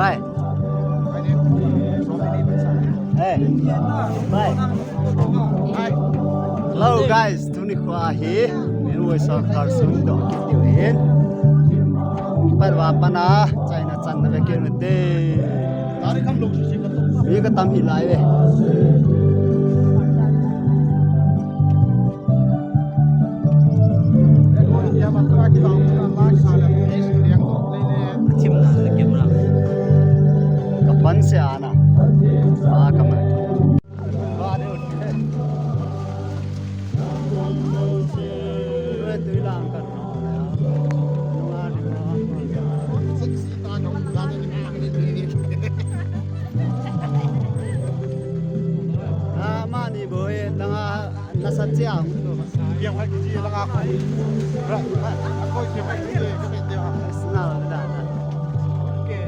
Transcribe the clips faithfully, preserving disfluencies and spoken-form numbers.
Bye. Hey. Bye. Hello guys, tuni kho hi, min woi sa kar sum do kiti hin. Pat va pana, China chan na ve kin te. Mi ka tam hi lai ve. Ka pan se ana. Ba ka ma. Ah, mani boy, langa nasa chiang. Piang hai kiji langa koi. Right, right. Koi piang hai kiji ka pe dia. Sna da da. Okay.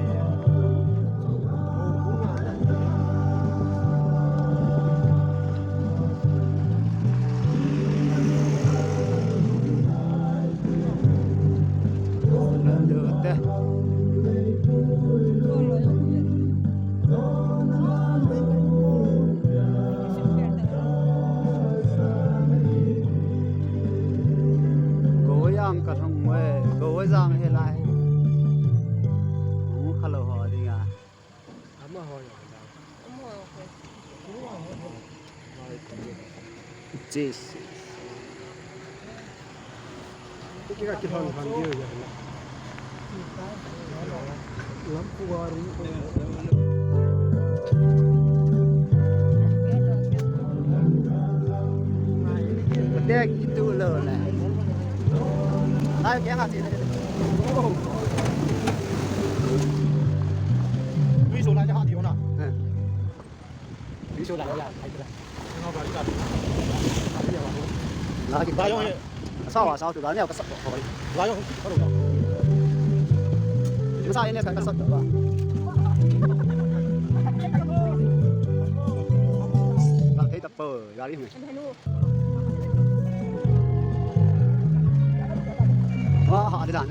Goyang ka thong we, Goyang he lai. Mu khalo ho dinga. Ama ho ya. Ama ho. Jeez. Kiki ka kilhon hon diu ya na. Lam puari. Kate kitu lo na. Ai, kya ngati na. Tui so la ja ha diu na. Eh. Tui so la ja ha diu na. Lagi. Ba yong ye. Sao a, sao tu ga ne ka sa ko. Ba yong. Ka sa ne ka sa ba. Ka thei ta po, gari me. Wa ha de dan.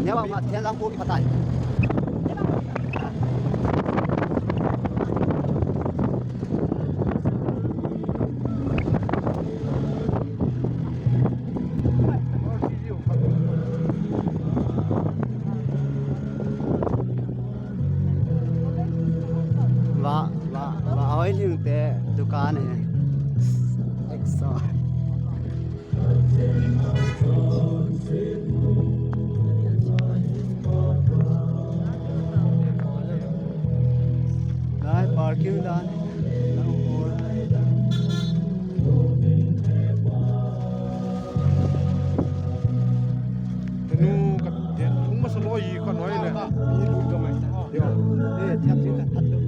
Ne wa ma, ne lang ko ki patai. Yung te dukan eh. Exo. Dai parking dan. Tenu ka dia thung masa loi ka noi le. Mi lu ka mai ta. Yo. Eh, thiam thiam ta phat lo.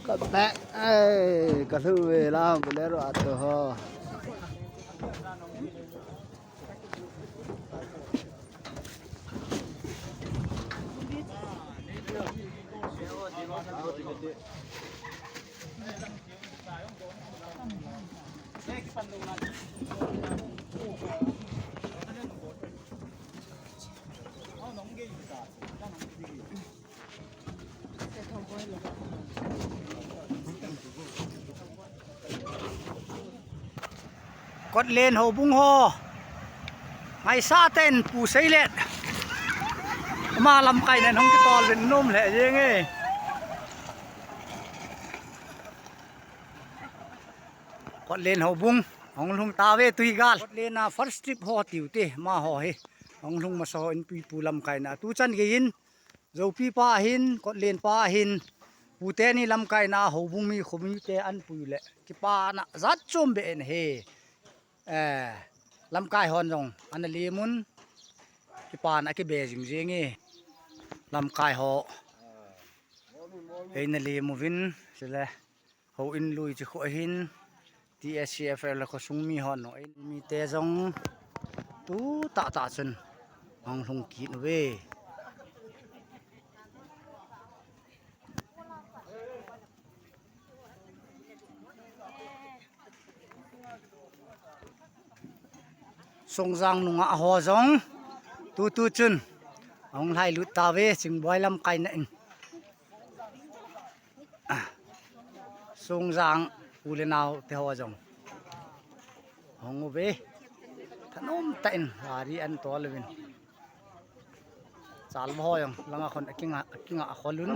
Ka bag, eh, ka lu ve la Bolero a to ho. Kotlen houbung ho. Ngaisah tah in Pu Seilet. Ama lamkai nen hung kitol uvin nom lheh jeng e. Kotlen houbung hung lhung tauve tui gal. Kotlen a first trip ho tiu te, amaho hi. Hung lhung masa ho in Pu, Pu lamkai na. Tuchan gei in Zopi pa hin, Kotlen pa hin, Pu teni lamkai na houbung mi, khomi te an pui le kipana jat chom be in he. Eh, lamkai hon jong ana lem un, kipana kibe jing jing e. Lamkai ho. Hei na lem uvin, sile. Houin lui chi khu ahin, T S C F L khosung mi hon houin mi te jong tu tah tah chun hung lhung kit uve. Songjang nungah ho jong tutu chun hung lhai lut tauve, Chingboi lamkai na in. Songjang u le nao te ho jong hung uve. Thanom tah in gari an tol uvin. Chalma ho jong langa khun akinga, akinga a khol un.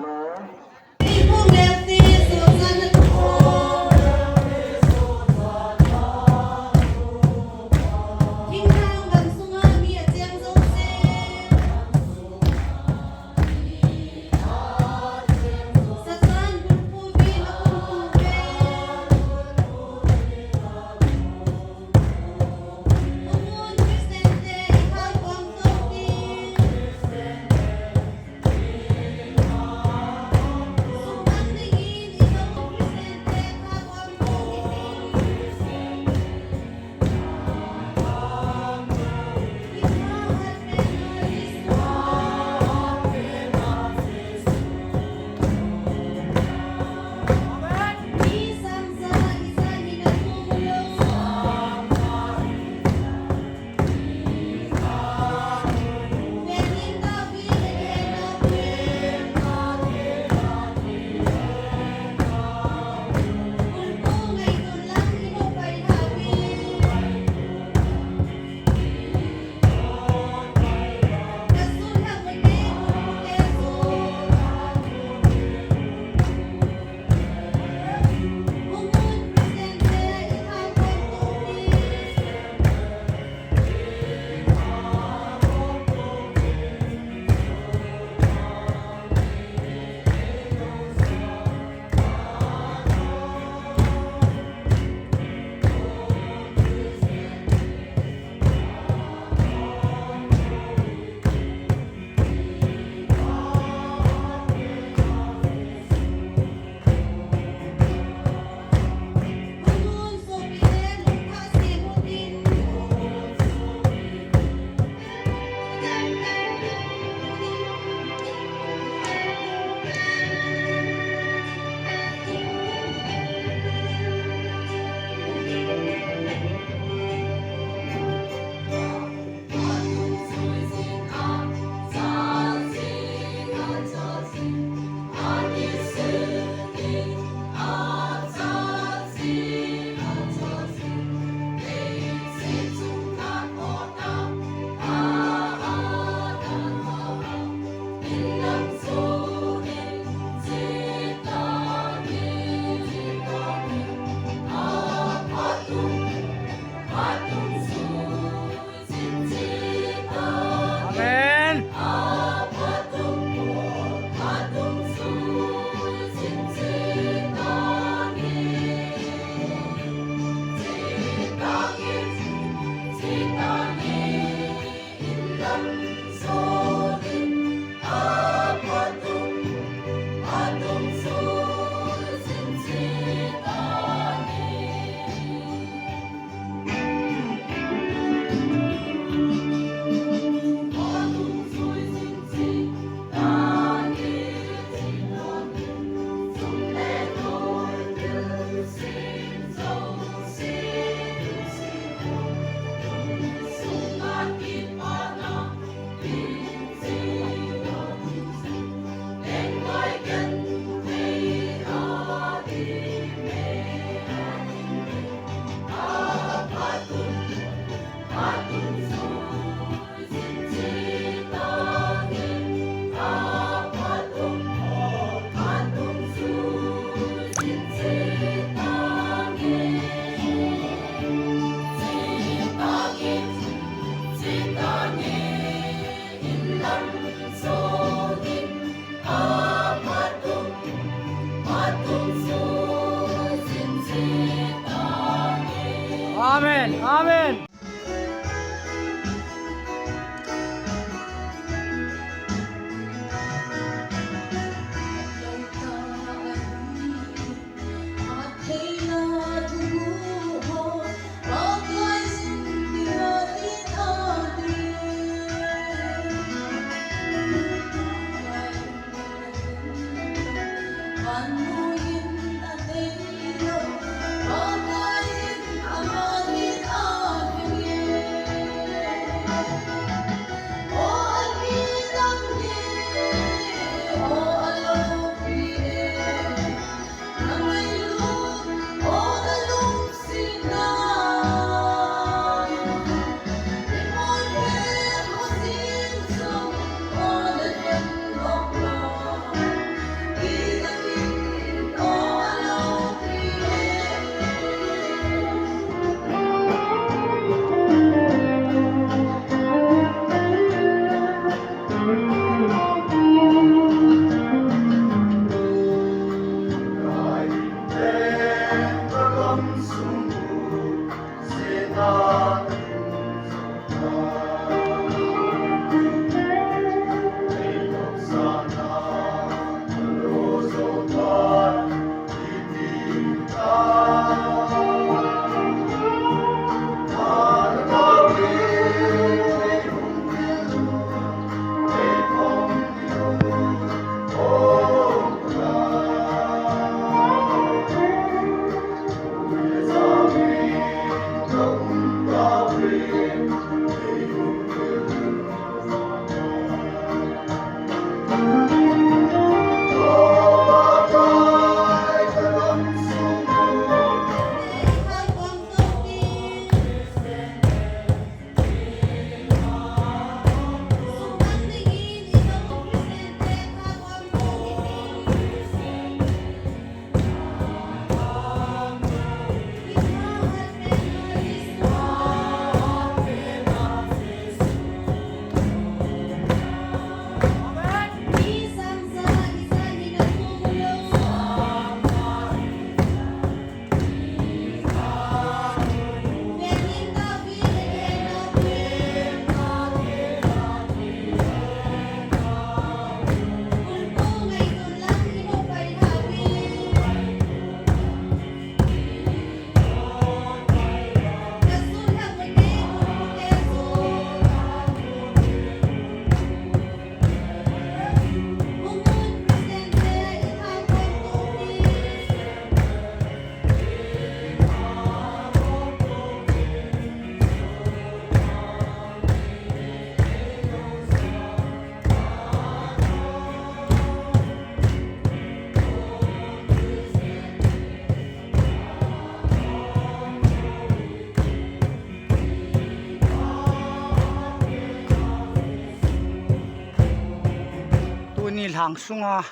Ang sunga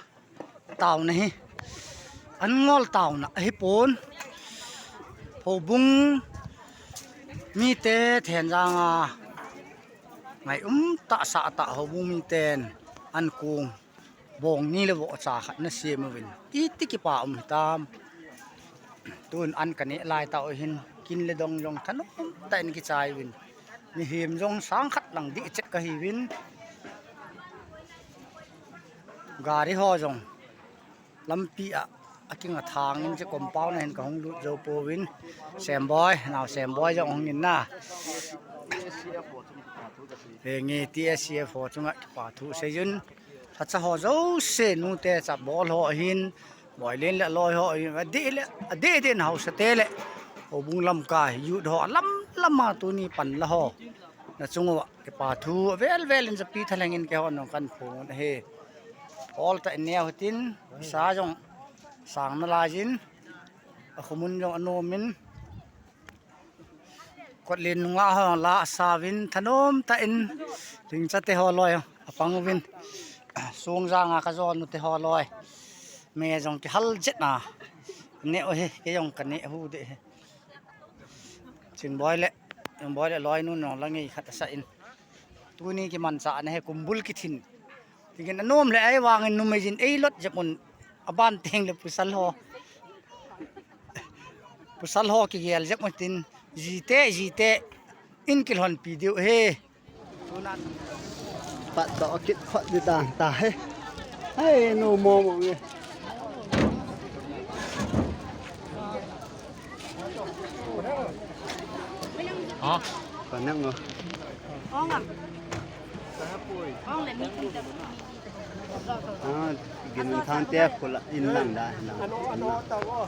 tauna hi an ngol tauna ahi pon. Houbung mite thenjanga ngai um ta sa ta houbung miten an kung bong ni le vo cha khat na siam uvin. Iti kipa um hitam. Tun an ka neh lai tau hin kin le dong jong thanom tah in kichai uvin. Mihem jong sang khat lang dih chet ka hi uvin. Gari ho jong lampi a, a kinga thang in che compound a hin ka hung lut jo pouvin. Semboi, nao Semboi jong hung in na. He nge T S C F ho chunga kipa thu seijun. Lhacha ho jouse nute cha bol ho hin, boilen le loi ho hin, adeh le, adeh deh in haosa te le. Houbung lamkai, youth ho, alam lama tuni pan la ho. Na chunga kipa thu, vel vel in japi thalheng in keiho nong kan phong un ahi. Ol ta in neo hitin, sa jong sang nalai jin, akhumun jong anom in. Kotlen nunga ho la asavin thanom tah in, tingcha te ho loi apang uvin. Sungjanga ka jonu te ho loi. Me jong kihal jet na. Neh u hi, kei jong ka neh u deh hi. Chingboi le, Chingboi le loinu nong la ngei khat asa in. Tuni kimanchah na hi kumbul kithin. Tingin anom le ai vangin numei jin ei lot jep un aban teng le pasal ho. Pasal ho kigel jep un tin jite, jite in kilhonpi diu he. Pat to kit khot di ta ta he. Hei, nu mo mo nge. Ha? Panang o. Ong am. Ong le mi kum ta. Ah, gin thang te pula in lang da, lang. Ano, ano, tao.